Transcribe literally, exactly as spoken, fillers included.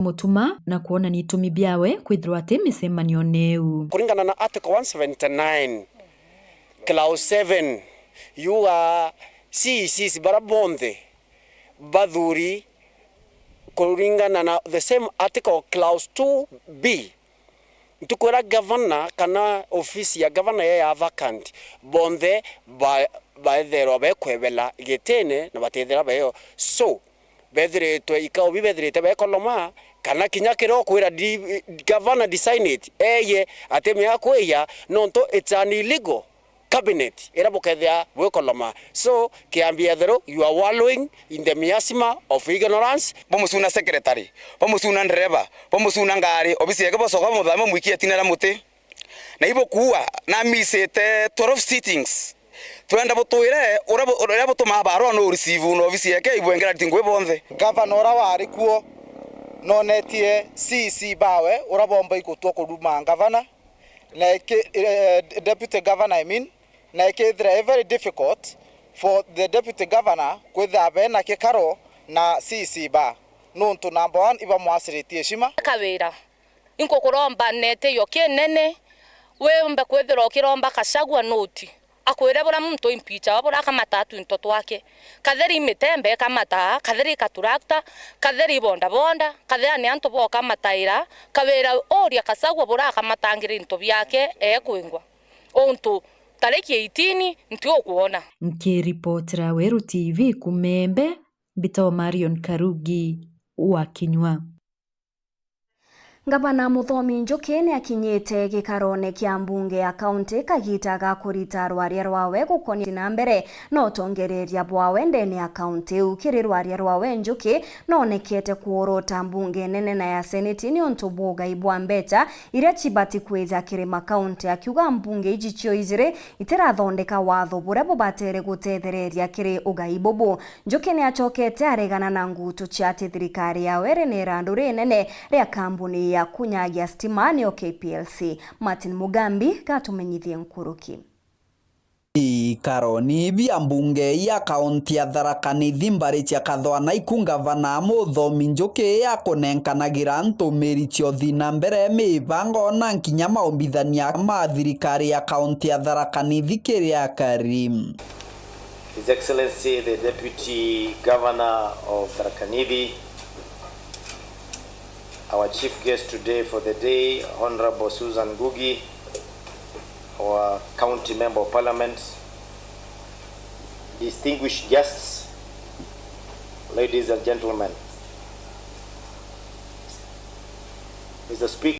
mutuma na kwonania itumi biawe kwithirwa ati micemanio neu. Kuringana na Article one seventy-nine, Clause seven, yuga C E Cs bara bonthe bathuri kuringana na the same article, clause two B, ntuku iria gavana kana ofisi ya gavana ye ya vacant, bonthe ba-, baetherwa bekwebela gitine na batethira beo. So, bethiritwe ikao bi bethirite bekoloma, kana kinya kiria ukwira di-, gavana design it, eye atimea kwiya, nontu it's an illegal cabinet iria bukethia bwikoloma. So, Kiambi Etheru, you are wallowing in the miasma of ignorance. Bamucuna secretary, bamucuna ndereba, bamucuna ngari, obisi yake bocoka bamuthame mwikie itina ria muti. Na ibukuua, namisite twelve sittings. Twenda butwire uria bu-, uria butumaa barua no receive na obisi yake ibwengera ati ngui bonthe. Gavana uria wari kuo nonetie C E C bawe uria bomba igutwa kuruma gavana, na iki-, eh, deputy governor, I mean, na ikethira i very difficult for the deputy governor kwithira bena kikaro na C E C ba, nuntu number one ibamwaciritie heshima. Kawira, inkukuromba netio kinene, wimbe kwithira ukiromba Gachagua noti, akwire buria muntu impicha buria akamata twinto twake, katheri mitembe ikamata, katheri katurakta, katheri bodaboda, katheri ni antu bokamataira, kawira uria Gachagua buria akamatangira into biake ekwingwa. Untu tariki eighteen nti ukwona. Nkiripotera Weru T V kuuma Embe, mbitagwa Marion Karugi wa Kinyua. Ngavana Muthomi Njuki ni akinyite gikarone kia mbunge ya kaunti kagita ga kurita rwaria rwawe gukonia na mbere na utongereria bwawe ndene ya kaunti iu. Kiri rwaria rwawe, Njuki noonekete kuorota mbunge nene na ya seneti niuntu bwa ugai bwa mbecha iria cibati kwija kiri makaunti, akiuga mbunge iji cio ijiri itirathondeka watho buria bubatere gutethereria kiri ugai bubu. Njuki ni acokete aregana na ngutu cia ati thirikari yawe iri na irandu rinene ria kambuni ya kunyagia stima niyo K P L C. Martin Mugambi gatumenyithie nkuruki. Ikaroni bia mbunge ya kaunti ya Tharaka Nithi mbari cia Kathwa na iku ngavana Muthomi Njuki akunenkanagira ntumiri cia uthi na mbere mibango na nkinya maumbithania ma thirikari ya kaunti ya Tharaka Nithi kiri akari. His Excellency the Deputy Governor of Tharaka Nithi, our chief guest today for the day, Honorable Susan Ngugi, our County Member of Parliament, distinguished guests, ladies and gentlemen. Mister Speaker,